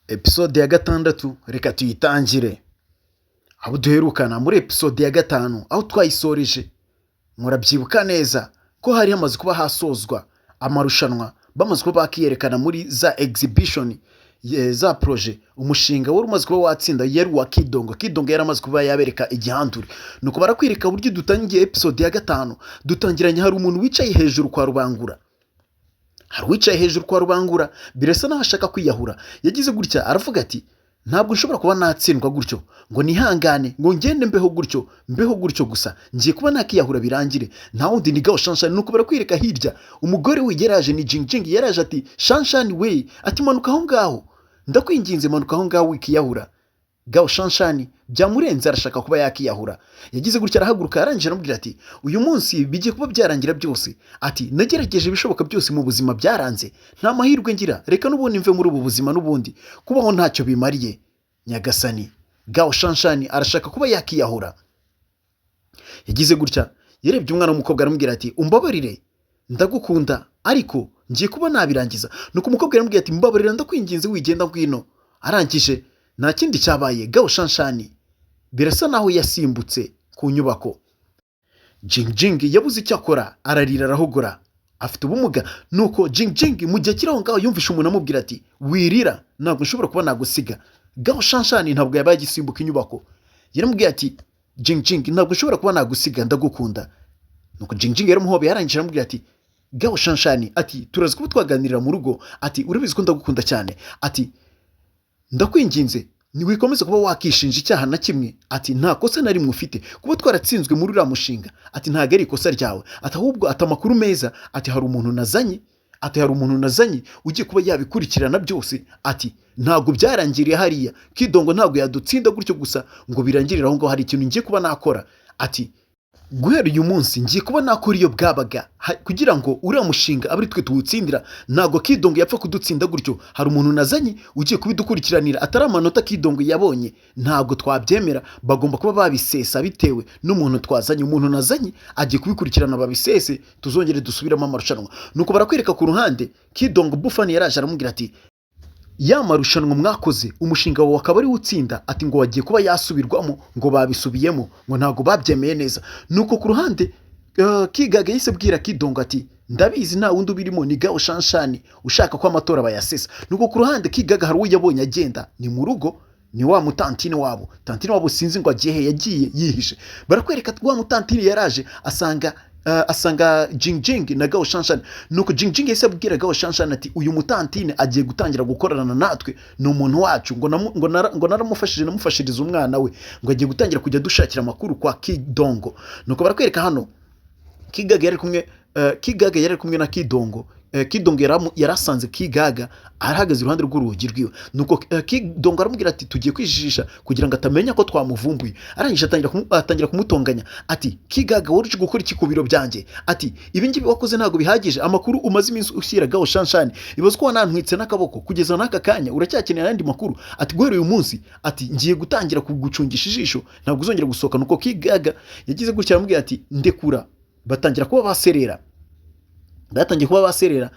Episode ya gatandatu reka tuyitangire. Abo duherukana muri episode ya gatanu aho twayisoreje, murabyibuka neza ko hari hamaze kuba hasozwa amarushanwa, bamaze kuba bakiyerekana muri za exhibition za projet. Umushinga wari umaze kuba watsinda yari uwa Kidongo. Kidongo yari amaze kuba yabereka igihandure. Nuko barakwereka uburyo dutangiye episode ya gatanu. Dutangiranye hari umuntu wicaye hejuru kwa Rubangura. Hari uwicaye hejuru kwa Rubangura, birasa n'aho ashaka kwiyahura. Yagize gutya aravuga ati: "Ntabwo nshobora kuba natsindwa gutyo ngo nihangane, ngo ngende mbeho gutyo, mbeho gutyo gusa. Ngiye kuba nakiyahura birangire." Nta wundi ni Gao Shanshani. Nuko barakwereka hirya umugore we yaraje, ni Jingjing. Yaraje ati: "Shanshani we," ati, "manuka aho ngaho, ndakwinginze, manuka aho ngaho wikiyahura." Gao Shanshani byamurenze, arashaka kuba yakiyahura. Yagize gutya arahaguruka, arangije aramubwira ati: "Uyu munsi bigiye kuba byarangira byose." Ati: "Nagerageje ibishoboka byose mu buzima, byaranze, nta mahirwe ngira. Reka n'ubundi mve muri ubu buzima, n'ubundi kubaho ntacyo bimariye." Nyagasani, Gao Shanshani arashaka kuba yakiyahura. Yagize gutya yarebye umwana w'umukobwa, aramubwira ati: "Umbabarire, ndagukunda, ariko ngiye kuba nabirangiza." Nuko umukobwa yaramubwira ati: "Mbabarira, ndakwinginze, wigenda, ngwino." Arangije nta kindi cyabaye, Gao Shanshani birasa naho yasimbutse ku nyubako. Jingjing yabuze icyo akora, ararira, arahogora, afite ubumuga. Nuko Jingjing mu gihe kiri aho ngaho yumvishe umuntu amubwira ati: "Wirira, ntabwo nshobora kuba nagusiga." Gao Shanshani ntabwo yabaye agisimbuka inyubako. Yaramubwiye ati: "Jingjing, ntabwo nshobora kuba nagusiga, ndagukunda." Nuko Jingjing yaramuhobeye, arangije aramubwira ati: "Gao Shanshani," ati, "turazi kuba twaganirira mu rugo," ati, "urabizi ko ndagukunda cyane," ati, "ndakwinginze, ntiwikomeze kuba wakishinja icyaha na kimwe," ati, "nta kosa na rimwe ufite kuba twaratsinzwe muri uriya mushinga," ati, "ntabwo ari ikosa ryawe," ati, "ahubwo," ati, "amakuru meza," ati, "hari umuntu nazanye," ati, "hari umuntu nazanye ugiye kuba yabikurikirana byose," ati, "ntabwo byarangiriye hariya. Kidongo ntabwo yadutsinda gutyo gusa ngo birangirire aho ngaho. Hari ikintu ngiye kuba nakora," ati, "guhera uyu munsi ngiye kuba nakora iyo bwabaga kugira ngo uriya mushinga abe ari twe tuwutsindira. Ntabwo Kidongo yapfa kudutsinda gutyo. Hari umuntu nazanye ugiye kubidukurikiranira. Atari amanota Kidongo yabonye, ntabwo twabyemera. Bagomba kuba babisesa bitewe n'umuntu twazanye. Umuntu nazanye agiye kubikurikirana, babisese, tuzongere dusubiremo amarushanwa." Nuko barakwereka ku ruhande Kidongo Bufani yaraje aramubwira ati: "Ya marushanwa mwakoze, umushinga wawe akaba ariwo utsinda," ati, "ngo wagiye kuba yasubirwamo, ngo babisubiyemo, ngo ntabwo babyemeye neza." Nuko ku ruhande Kigaga yahise abwira Kidongo ati: "Ndabizi, nta wundi ubirimo, ni Gao Shanshani ushaka ko amatora bayasesa." Nuko ku ruhande Kigaga hari uwo yabonye agenda, ni mu rugo, ni wa mutantine wabo. Tantine wabo sinzi ngo agiye he, yagiye yihishe. Barakwereka wa mutantine yaraje asanga Jingjing na Gao Shanshan. Nuko Jingjing yahise abwira Gao Shanshan ati: "Uyu mutantine agiye gutangira gukorana natwe, ni umuntu wacu, ngo naramufashije, namufashiriza umwana we, ngo agiye gutangira kujya dushakira amakuru kwa Kidongo." Nuko barakwereka hano Kigaga yari kumwe na Kidongo. Kidongo yarasanze Kigaga arahagaze iruhande rw'urugi rwiwe. Nuko Kidongo aramubwira ati: "Tugiye kwijijisha kugira ngo atamenya ko twamuvumbuye." Arangije atangira kumutonganya ati: "Kigaga, wari uje gukora iki ku biro byanjye?" Ati: "Ibi ngibi wakoze ntabwo bihagije. Amakuru umaze iminsi ushyira Gao Shanshani, ibaze ko wanantwitse n'akaboko, kugeza n'aka kanya uracyakenera ayandi makuru?" Ati: "Guhera uyu munsi," ati, "ngiye gutangira kugucungisha ijisho, ntabwo uzongera gusohoka." Nuko Kigaga yagize gutya aramubwira ati: "Ndekura." Batangira kuba baserera, batangiye kuba baserera.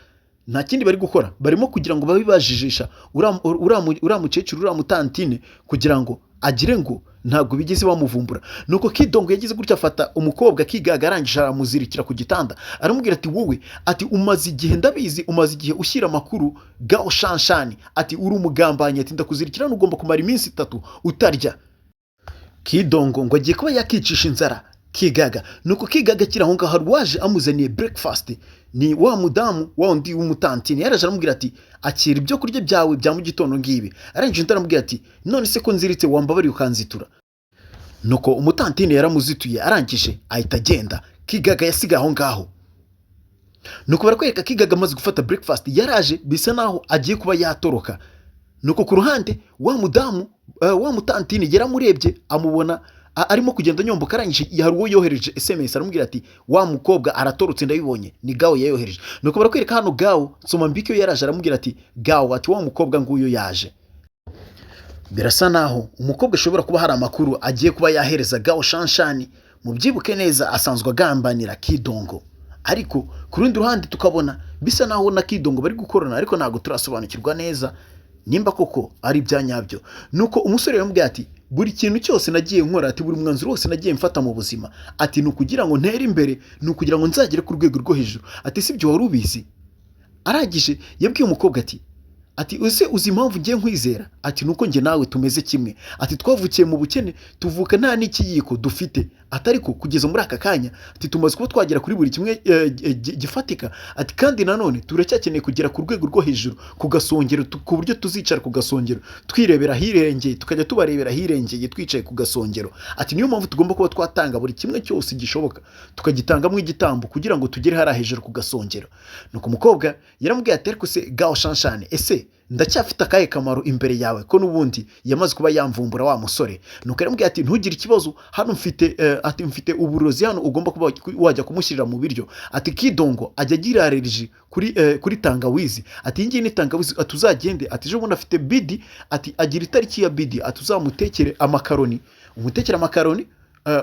Nta kindi bari gukora, barimo kugira ngo babe bajijisha uriya mukecuru, uriya mutantine, kugira ngo agire ngo ntabwo bigeze bamuvumbura. Nuko Kidongo yagize gutya afata umukobwa Kigaga, arangije aramuzirikira ku gitanda, aramubwira ati: "Wowe," ati, "umaze igihe, ndabizi, umaze igihe ushyira amakuru Gao Shanshani," ati, "uri umugambanyi," ati, "ndakuzirikira, ugomba kumara iminsi 3 utarya." Kidongo ngo agiye kuba yakicisha inzara Kigaga. Nuko Kigaga akiri aho ngaho hari uwaje amuzaniye breakfast, ni wa mudamu wa wundi w'umutantine. Yaraje aramubwira ati: "Akira ibyo kurya byawe bya mu gitondo ngibi." Arangije undi aramubwira ati: "None se ko nziritse, wambabariye ukanzitura?" Nuko umutantine yaramuzituye, arangije ahita agenda. Kigaga yasigaye aho ngaho. Nuko barakwereka Kigaga amaze gufata breakfast, yaraje bisa naho agiye kuba yatoroka. Nuko ku ruhande wa mudamu, wa mutantine yaramurebye, amubona arimo kugenda anyomboka. Arangije hari uwo yohereje SMS, aramubwira ati: "Wa mukobwa aratorotse, ndabibonye." Ni Gawo yayohereje. Nuko barakwereka hano Gawo Nsomambike yaraje aramubwira ati: "Gawo," ati, "wa mukobwa nguyu yaje." Birasa naho umukobwa ashobora kuba hari amakuru agiye kuba yahereza Gawo Shanshani. Mubyibuke neza, asanzwe agambanira Kidongo, ariko ku rundi ruhande tukabona bisa naho na Kidongo bari gukorana, ariko ntabwo turasobanukirwa neza. Nimba koko ari ibya nyabyo. Nuko umusore yamubwiye ati: "Buri kintu cyose nagiye nkora," ati, "buri mwanzuro wose nagiye mfata mu buzima," ati, "ni ukugira ngo ntere imbere, ni ukugira ngo nzagere ku rwego rwo hejuru." Ati: "Si ibyo wari ubizi?" Arangije yabwiye umukobwa ati: "Ese uzi impamvu ngiye nkwizera?" Ati: "Nuko njye nawe tumeze kimwe." Ati: "Twavukiye mu bukene, tuvuka nta n'ikiyiko dufite." Ati: "Ariko kugeza muri aka kanya," ati, "tumaze kuba twagera kuri buri kimwe gifatika." Ati: "Kandi nanone turacyakeneye kugera ku rwego rwo hejuru, ku gasongero, ku buryo tuzicara ku gasongero twirebera ahirengeye, tukajya tubarebera ahirengeye twicaye ku gasongero." Ati: "Niyo mpamvu tugomba kuba twatanga buri kimwe cyose gishoboka, tukagitangamo igitambo kugira ngo tugere hariya hejuru ku gasongero." Nuko umukobwa yaramubwiye ati: "Ariko se Gaho Shanshane, ese ndacyafite akahe kamaro imbere yawe, ko n'ubundi yamaze kuba yamvumbura wa musore?" Nuko yaramubwiye ati: "Ntugire ikibazo, hano mfite ati mfite uburozi hano ugomba kuba wajya kumushyirira mu biryo." Ati: "Kidongo ajya agira allergie kuri tangawizi." Ati: "Iyi ngiyi ni tangawizi." Ati: "Uzagende," ati, "ejo bundi afite bidi," ati, "agira itariki ya bidi." Ati: "Uzamutekere amakaroni, umutekere amakaroni,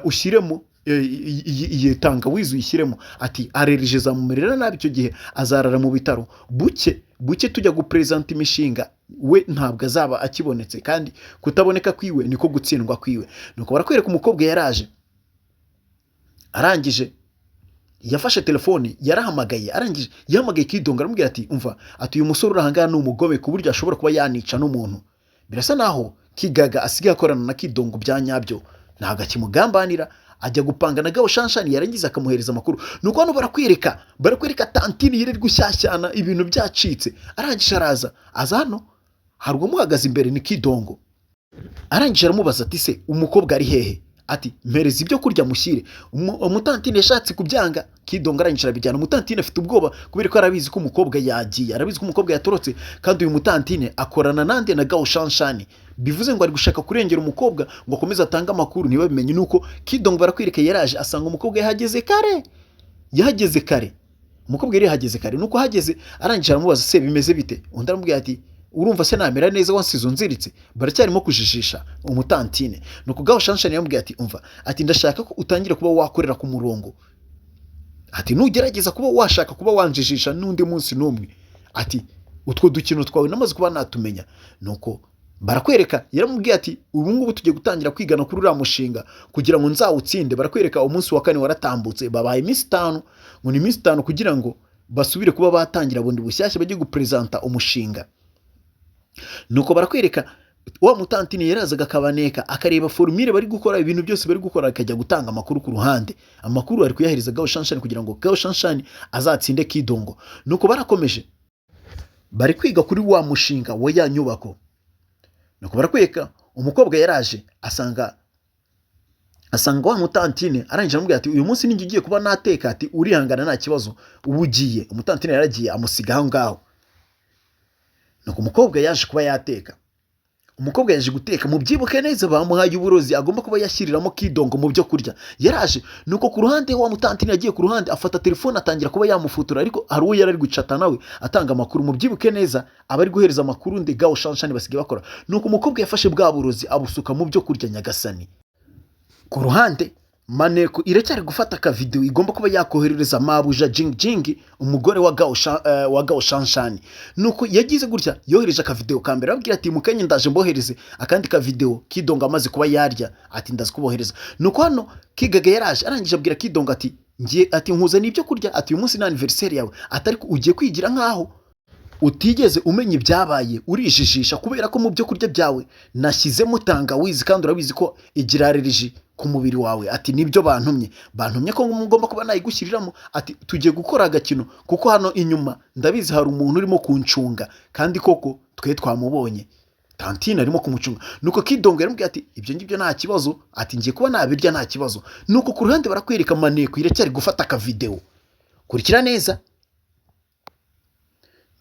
ushyiremo iyi tangawizi, uyishyiremo." Ati: "Allergie zamumerera nabi, icyo gihe azarara mu bitaro. Buke buke tujya guperezanta imishinga, we ntabwo azaba akibonetse, kandi kutaboneka kwiwe niko gutsindwa kwiwe." Nuko barakwereka umukobwa yaraje, arangije yafashe telefone yarahamagaye. Arangije yahamagaye Kidongo, aramubwira ati: "Umva," ati, "uyu musore uri ahangaha ni umugome ku buryo ashobora kuba yanica n'umuntu." Birasa naho Kigaga asigaye akorana na Kidongo bya nyabyo, ntabwo akimugambanira, ajya gupanga na Gabo Shanshani, yarangiza akamuhereza amakuru. Nuko hano barakwereka tantine yirirwa gushyashyana, ibintu byacitse. Arangije araza, aza hano hari uwamuhagaze imbere, ni Kidongo. Arangije aramubaza ati: "Se umukobwa ari hehe?" Ati: "Mpereza ibyo kurya mushyire." Umutantine yashatse kubyanga, Kidongo arangije arabijyana. Umutantine afite ubwoba kubera ko arabizi ko umukobwa yagiye, arabizi ko umukobwa yatorotse, kandi uyu mutantine akorana nande? Na Gawo Shanshani. Bivuze ngo ari gushaka kurengera umukobwa ngo akomeze atange amakuru ntibabimenye. Nuko Kidongo barakwereka yaraje, asanga umukobwa yahageze kare, yahageze kare. Umukobwa yari yahageze kare. Nuko ahageze arangije aramubaza: "Se bimeze bite?" Undi aramubwira ati: "Urumva se namera neza wansize unziritse?" Baracyarimo kujijisha umutantine. Nuko Gaho Shanshani yamubwiye ati: "Umva," ati, "ndashaka ko utangira kuba wakorera ku murongo." Ati: "Nugerageza kuba washaka kuba wanjijisha n'undi munsi n'umwe," ati, "utwo dukino twawe namaze kuba natumenya." Nuko barakwereka yaramubwiye ati: "Ubu ngubu tugiye gutangira kwigana kuri uriya mushinga kugira ngo nzawutsinde." Barakwereka umunsi wa kane waratambutse, babaye iminsi 5, ngo ni iminsi 5 kugira ngo basubire kuba batangira bundi bushyashya, bajye guperezanta umushinga. Nuko barakwereka wa mutantine yarazaga akabaneka, akareba formule bari gukora, ibintu byose bari gukora, akajya gutanga amakuru ku ruhande. Amakuru ari kuyahereza Gaho Shanshani kugira ngo Gaho Shanshani azatsinde Kidongo. Nuko barakomeje, bari kwiga kuri wa mushinga wa ya nyubako. Nuko barakwereka umukobwa yaraje, asanga wa mutantine. Arangije aramubwira ati: "Uyu munsi ninjye ugiye kuba nateka." Ati: "Urihangana, nta kibazo, uba ugiye." Umutantine yaragiye, amusiga aho ngaho. Nuko umukobwa yaje kuba yateka, umukobwa yaje guteka. Mubyibuke neza, bamuhaye uburozi agomba kuba yashyiriramo Kidongo mu byo kurya. Yaraje, nuko ku ruhande wa mutantine yagiye ku ruhande, afata telefone atangira kuba yamufotora, ariko hari uwo yari ari gucata nawe atanga amakuru. Mubyibuke neza, aba ari guhereza amakuru ndi Gawo Shanshani basigaye bakora. Nuko umukobwa yafashe bwa burozi abusuka mu byo kurya. Nyagasani! Ku ruhande maneko iracyari gufata akavidewo igomba kuba yakoherereza mabuja Jing Jing, umugore wa Gao Shanshani. Nuko yagize gutya, yohereje akavidewo ka mbere, arababwira ati: "Mukanya ndaje mbohereze akandi kavidewo Kidongo amaze kuba yarya." Ati: "Ndazi kubohereza." Nuko hano Kigaga yaraje, arangije abwira Kidongo ati: "Ngiye," ati, "nkuzaniye ibyo kurya," ati, "uyu munsi ni anniversaire yawe," ati, "ariko ugiye kwigira nkaho utigeze umenya ibyabaye, urijijisha kubera ko mu byo kurya byawe nashyizemo tangawizi, kandi urabizi ko igira allergie ku mubiri wawe." Ati: "Nibyo bantumye, bantumye ko ngomba kuba nayigushyiriramo." Ati: "Tugiye gukora agakino kuko hano inyuma ndabizi hari umuntu urimo kuncunga." Kandi koko twe twamubonye, tantine arimo kumucunga. Nuko Kidongo yaramubwiye ati: "Ibyo ngibyo nta kibazo," ati, "ngiye kuba nabirya, nta kibazo." Nuko ku ruhande barakwereka maneko iracyari gufata akavidewo. Kurikira neza.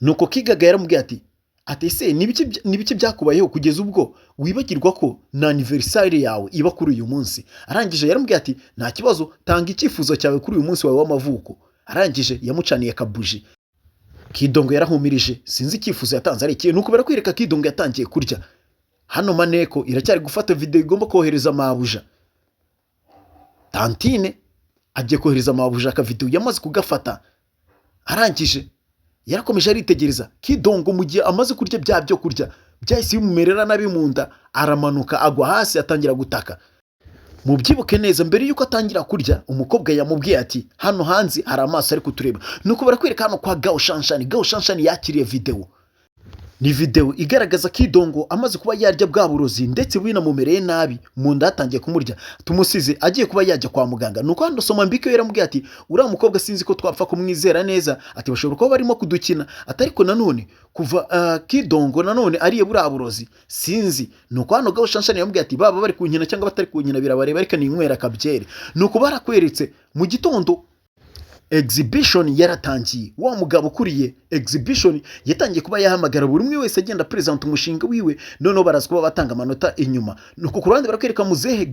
Nuko Kigaga yaramubwiye ati: "Ese ni ibiki byakubayeho kugeza ubwo wibagirwa ko na anniversaire yawe iba kuri uyu munsi?" Arangije yaramubwiye ati: "Nta kibazo, tanga icyifuzo cyawe kuri uyu munsi wawe w'amavuko." Arangije yamucaniye kabuji. Kidongo yarahumirije, sinzi icyifuzo yatanze ari ikihe. Nuko barakwereka Kidongo yatangiye kurya. Hano maneko iracyari gufata video igomba kohereza mabuja. Tantine agiye kohereza mabuja akavidewo, yamaze kugafata. Arangije yarakomeje aritegereza Kidongo mu gihe amaze kurya bya byo kurya. Byahise bimumerera nabi mu nda, aramanuka agwa hasi, atangira gutaka. Mubyibuke neza, mbere y'uko atangira kurya, umukobwa yamubwiye ati: "Hano hanze hari amaso ari kutureba." Nuko barakwereka hano kwa Gao Shanshani. Gao Shanshani yakiriye videwo. Ni videwo igaragaza Kidongo amaze kuba yarya bwa burozi, ndetse binamumereye nabi mu nda, hatangiye kumurya. Tumusize agiye kuba yajya kwa muganga. Nuko hano Soma Mbike yaramubwiye ati: "Uriya mukobwa sinzi ko twapfa kumwizera neza," ati: "Bashobora kuba barimo kudukina," ati: "Ariko nanone kuva Kidongo nanone ariye buriya burozi, sinzi." Nuko hano Gao Shanshani yamubwiye ati: "Baba bari kunkina cyangwa batari kunkina, birabareba, reka ninywera akabyere." Nuko barakweretse mu gitondo exhibition yaratangiye. Wa mugabo ukuriye exhibition yatangiye kuba yahamagara buri umwe wese, agenda present umushinga wiwe, noneho baraza kuba batanga amanota inyuma. Nuko ku ruhande barakwereka muzehe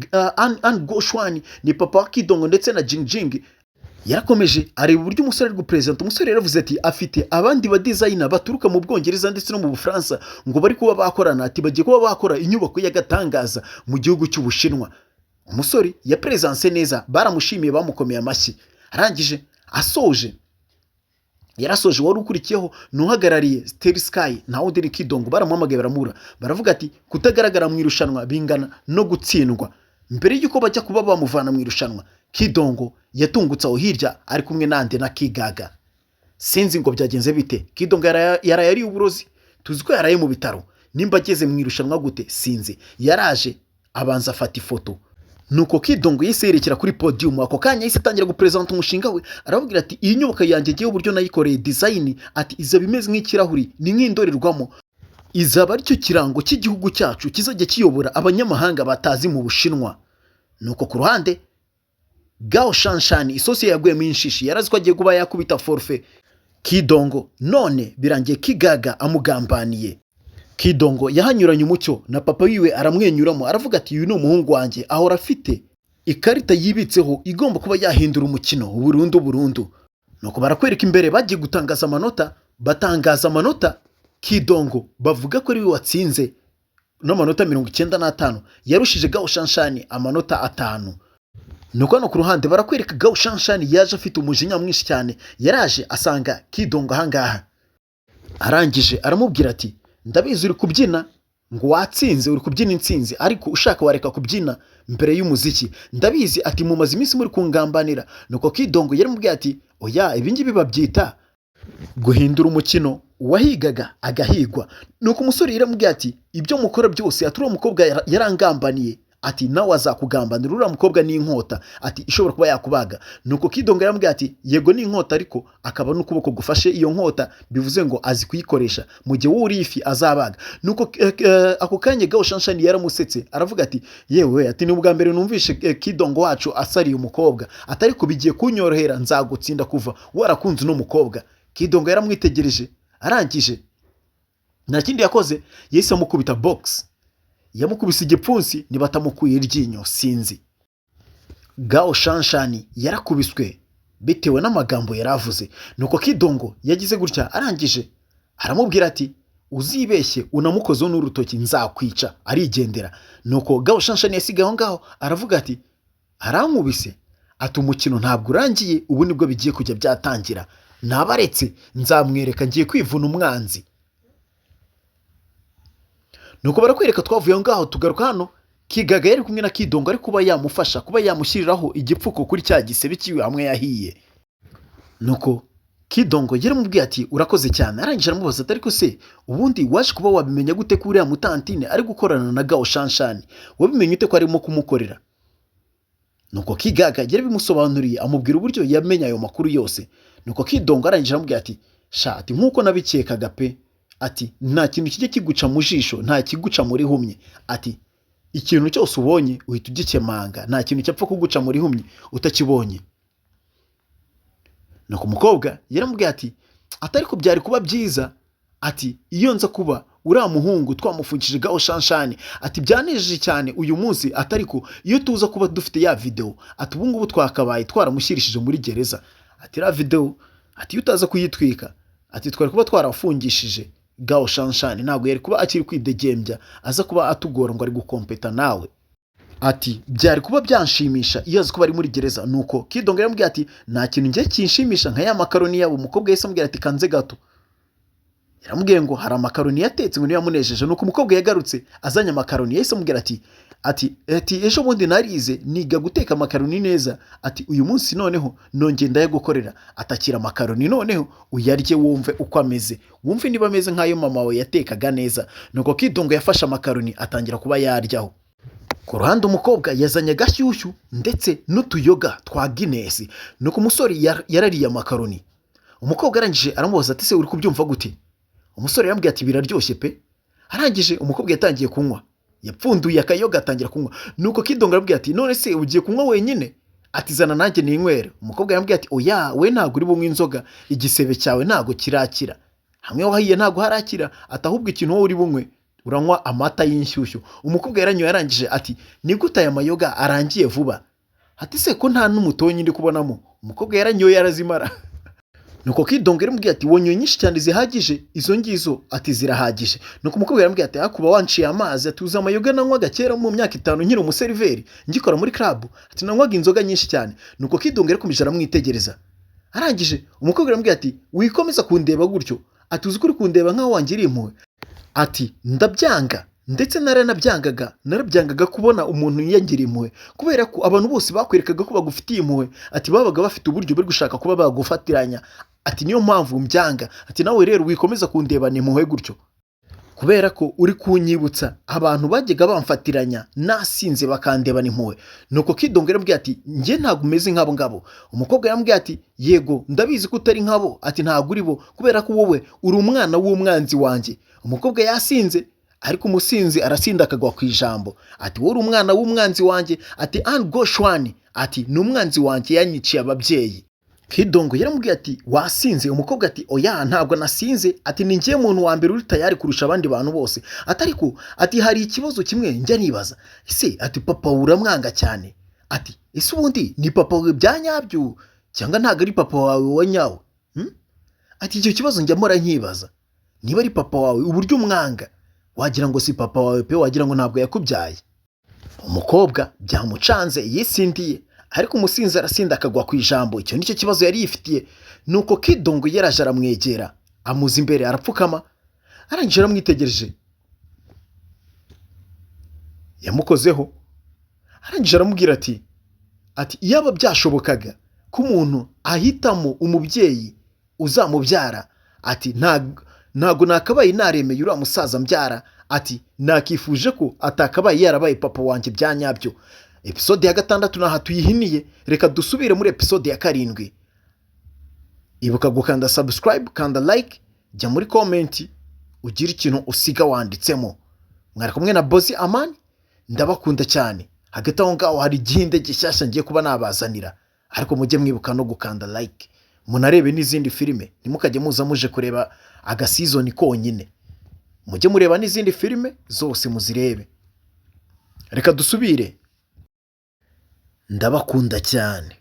An Goshwani, ni papa wa Kidongo ndetse na Jingjing. Yarakomeje areba uburyo umusore ari gupresenta. Umusore yaravuze ati afite abandi ba designer baturuka mu Bwongereza ndetse no mu Bufaransa ngo bari kuba bakorana, ati bagiye kuba bakora inyubako y'agatangaza mu gihugu cy'Ubushinwa. Umusore yapresanse neza, baramushimiye, bamukomeye amashyi. Arangije asoje, yarasoje. Wari ukurikiyeho ni uhagarariye Steri Sky, nta wundi ni Kidongo. Baramuhamagaye, baramura, baravuga ati kutagaragara mu irushanwa bingana no gutsindwa. Mbere y'uko bajya kuba bamuvana mu irushanwa, Kidongo yatungutse aho hirya ari kumwe nande? Na Kigaga. Sinzi ngo byagenze bite. Kidongo yaraye ariye uburozi, tuzi ko yaraye mu bitaro. Nimba ageze mu irushanwa gute, sinzi. Yaraje abanza afata ifoto. Nuko Kidongo yahise yerekera kuri podium. Ako kanya yahise atangira gupresenta umushinga we, arababwira ati: "Iyi nyubako yanjye ngewe uburyo nayikoreye design," ati, "izaba imeze nk'ikirahuri, ni nk'indorerwamo, izaba aricyo kirango cy'igihugu cyacu kizajya kiyobora abanyamahanga batazi mu Bushinwa." Nuko ku ruhande Gao Shanshani isosi yaguyemo inshishi. Yarazi ko agiye kuba yakubita forfait Kidongo, none birangiye Kigaga amugambaniye. Kidongo yahanyuranye umucyo na papa wiwe, aramwenyuramo, aravuga ati: "Uyu ni umuhungu wanjye, ahora afite ikarita yibitseho igomba kuba yahindura umukino burundu burundu." Nuko barakwereka imbere bagiye gutangaza amanota. Batangaza amanota, Kidongo bavuga ko ariwe watsinze n'amanota 95, yarushije Gao Shanshani amanota 5. Nuko hano ku ruhande barakwereka Gao Shanshani yaje afite umujinya mwinshi cyane. Yaraje asanga Kidongo ahangaha, arangije aramubwira ati: "Ndabizi uri kubyina ngo watsinze, uri kubyina intsinzi, ariko ushaka wareka kubyina mbere y'umuziki. Ndabizi," ati, "mumaze iminsi muri kungambanira." Nuko Kidongo yaramubwiye ati: "Oya, ibingibi babyita guhindura umukino, uwahigaga agahigwa." Nuko umusore yaramubwiye ati: "Ibyo mukora byose," ati, "uriya mukobwa yarangambaniye," ati, "nawe azakugambanira. Uriya mukobwa ni inkota," ati, "ishobora kuba yakubaga." Nuko Kidongo yaramubwiye ati: "Yego, ni inkota, ariko akaba n'ukuboko gufashe iyo nkota, bivuze ngo azi kuyikoresha, mu gihe wowe uri ifi azabaga." Nuko ako kanya Gao Shanshani yaramusetse, aravuga ati: "Yewe," ati, "ni ubwa mbere numvishe Kidongo wacu asariye umukobwa," ati, "ariko bigiye kunyorohera, nzagutsinda kuva warakunze uno mukobwa." Kidongo yaramwitegereje, arangije nta kindi yakoze, yahise amukubita box, yamukubise igipfunsi. Nibatamukuye iryinyo, sinzi. Gao Shanshani yarakubiswe bitewe n'amagambo yari avuze. Nuko Kidongo yagize gutya, arangije aramubwira ati: "Uzibeshye unamukozeho n'urutoki, nzakwica." Arigendera. Nuko Gao Shanshani yasigaye aho ngaho, aravuga ati: "Arankubise," ati, "umukino ntabwo urangiye, ubu nibwo bigiye kujya byatangira. Nabaretse nzamwereka, ngiye kwivuna umwanzi." Nuko barakwereka twavuye aho ngaho, tugaruka hano. Kigaga yari kumwe na Kidongo, ari kuba yamufasha kuba yamushyiriraho igipfuko kuri cya gisebe cyiwe hamwe yahiye. Nuko Kidongo yaramubwiye ati: "Urakoze cyane." Arangije aramubaza ati: "Ariko se ubundi waje kuba wabimenya gute ko uriya mutantine ari gukorana na Gao Shanshani? Wabimenye ute ko arimo kumukorera?" Nuko Kigaga yarabimusobanuriye, amubwira uburyo yamenye ayo makuru yose. Nuko Kidongo arangije aramubwira ati: "Sha," ati, "nk'uko nabikekaga pe," ati, "nta kintu kijya kiguca mu jisho, nta kiguca muri humye," ati, "ikintu cyose ubonye uhita ugikemanga, nta kintu cyapfa kuguca muri humye utakibonye." Nuko umukobwa yaramubwiye ati: "Atari ko byari kuba byiza," ati, "iyo nza kuba uriya muhungu twamufungishije Gao Shanshani," ati, "byanejeje cyane uyu munsi," atari ko iyo tuza kuba dufite ya videwo," ati, "ubu ngubu twakabaye twaramushyirishije muri gereza," ati, "iriya videwo," ati, "iyo utaza kuyitwika," ati, "twari kuba twarafungishije Gao Shanshani, ntabwo yari kuba akiri kwidegembya aza kuba atugora ngo ari gukompeta nawe," ati, "byari kuba byanshimisha iyo azi kuba ari muri gereza." Nuko Kidongo yaramubwiye ati: "Nta kintu ngiye kinshimisha nka ya makaroni yabo." Umukobwa yahise amubwira ati: "Kanze gato." Yaramubwiye ngo hari amakaroni yatetse, ngo niyo yamunejeje. Nuko umukobwa yagarutse azanye amakaroni, yahise amubwira ati "Ejo bundi narize, niga guteka amakaroni neza." Ati "Uyu munsi noneho nongeye ndayagukorera." Atakira amakaroni, noneho uyarye wumve uko ameze, wumve niba ameze nk'ayo mama wawe yatekaga neza. Nuko Kidongo yafashe amakaroni, atangira kuba yaryaho. Ku ruhande umukobwa yazanye agashyushyu ndetse n'utuyoga twa Guinness. Nuko umusore yarariye amakaroni. Umukobwa arangije aramubaza ati "Se uri kubyumva gute?" Umusore yambwiye ati "Biraryoshye pe." Arangije umukobwa yatangiye kunywa, yapfunduye akayoga atangira kunywa. Nuko Kidongo arabwira ati "None se ugiye kunywa wenyine?" Ati "Zana nanjye ninywere." Umukobwa yambwiye ati "Oya, we ntabwo uri bunywe inzoga, igisebe cyawe ntabwo kirakira, hamwe wahiye ntabwo harakira." Ati "Ahubwo ikintu wowe uri bunywe, uranywa amata y'inshyushyu." Umukobwa yaranyoye, arangije ati "Ni gute aya mayoga arangiye vuba?" Ati "Se ko nta n'umutonyi ndi kubonamo?" Umukobwa yaranyoye arazimara. Nuko Kidongo yaramubwiye ati "Wanyoye nyinshi cyane zihagije izo ngizo." Ati "Zirahagije." Nuko umukobwa yaramubwiye ati "Akuba wanciye amazi." Ati "Uzi amayoga nanywaga kera mu myaka 5 nkiri umuseriveri ngikora muri club?" Ati "Nanywaga inzoga nyinshi cyane." Nuko Kidongo yarakomeje aramwitegereza. Arangije umukobwa yaramubwiye ati "Wikomeza kundeba gutyo." Ati "Uzi ko uri kundeba nk'aho wangiriye impuhwe?" Ati "Ndabyanga, ndetse naranabyangaga, narabyangaga kubona umuntu yiyangiriye impuhwe, kubera ko abantu bose bakwerekaga ko bagufitiye impuhwe, ati babaga bafite uburyo bari gushaka kuba bagufatiranya." Ati "Niyo mpamvu mbyanga." Ati "Nawe rero wikomeza kundebana impuhwe gutyo, kubera ko uri kunyibutsa abantu bajyaga bamfatiranya nasinze bakandebana impuhwe." Nuko Kidongo yaramubwiye ati "Njye ntabwo umeze nk'abo ngabo." Umukobwa yaramubwiye ati "Yego, ndabizi ko utari nkabo." Ati "Ntabwo uri bo, kubera ko wowe uri umwana w'umwanzi wanjye." Umukobwa yasinze, ariko umusinzi arasinda akagwa ku ijambo. Ati "Wowe uri umwana w'umwanzi wanjye." Ati "An Goshwani," ati "ni umwanzi wanjye, yanyiciye ababyeyi." Kidongo yaramubwiye ati "Wasinze?" Umukobwa ati "Oya, ntabwo nasinze." Ati "Ni njye muntu wa mbere uri tayari kurusha abandi bantu bose." Ati "Ariko," ati "hari ikibazo kimwe njya nibaza ese." Ati "Papa wawe uramwanga cyane." Ati "Ese ubundi ni papa wawe bya nyabyo cyangwa ntabwo ari papa wawe wa nyawe, Ati "Icyo kibazo njya mpora nkibaza niba ari papa wawe. Uburyo umwanga wagira ngo si papa wawe pe, wagira ngo ntabwo yakubyaye." Umukobwa byamucanze, yisindiye, ariko umusinzi arasinda akagwa ku ijambo. Icyo nicyo kibazo yari yifitiye. Nuko Kidongo yaraje aramwegera, amuza imbere, arapfukama. Arangije aramwitegereje, yamukozeho. Arangije aramubwira ati "Iyaba byashobokaga ko umuntu ahitamo umubyeyi uzamubyara," ati "ntago nakabaye naremeye uriya musaza mbyara." Ati "Nakifuje ko atakabaye yarabaye papa wanjye bya nyabyo." Episode ya 6 naha tuyihiniye, reka dusubire muri episode ya 7. Ibuka gukanda subscribe, kanda like, jya muri comment ugire ikintu usiga wanditsemo. Mwari kumwe na Bozi Amani, ndabakunda cyane. Hagati aho ngaho hari igihinde gishyashya ngiye kuba nabazanira, ariko mujye mwibuka no gukanda like, munarebe n'izindi filime. Ntimukajye muza muje kureba agaseason konyine, mujye mureba n'izindi filime zose muzirebe. Reka dusubire, ndabakunda cyane.